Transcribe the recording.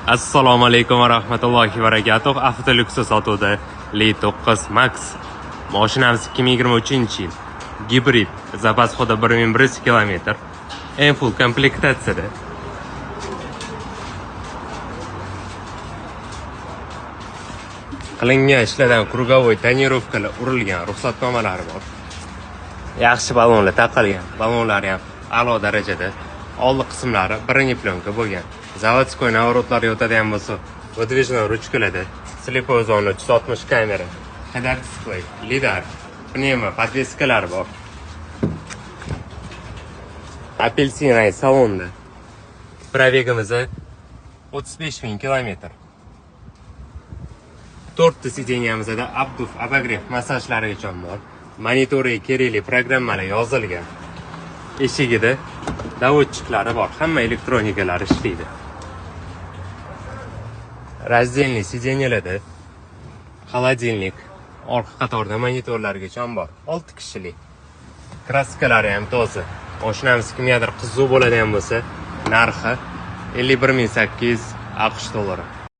Assalomu alaykum va rahmatullohi va barakatuh. Avtoluxe sotuvda Li 9 Max. Mashinamiz 2023-yil. Gibrid, zapas xoda 1100 km. En full komplektatsiyada. Qilingan ishlardan krugovoy tonirovkalar urilgan, ruxsatnomalari bor. Yaxshi balonlar taqilgan, balonlari ham a'lo darajada. Oldi qismlari бронеплёнка bo'lgan. Заводской наворотlar yotadigan bo'lsa, выдвижной ruchkalarda, слепой zona 360 kamera, head-up display, lidar, pnevmo подвеска lari bor. Apelsin rang salonda. Пробег imiz 35 ming kilometr. To'rtta сиденья mizda обдув, обогрев, massajlarigacha bor. Monitoriga kerakli programmalar yozilgan. Eshigida доводчик lari bor. Hamma elektronikalari ishlaydi. Раздельный сиденья larda холодильник, orqa qatorda monitorlargacha bor. 6 kishilik. Краска lari ham toza. Mashinamiz kimgadir qiziq bo'ladigan bo'lsa, narxi 51 800 AQSh dollari.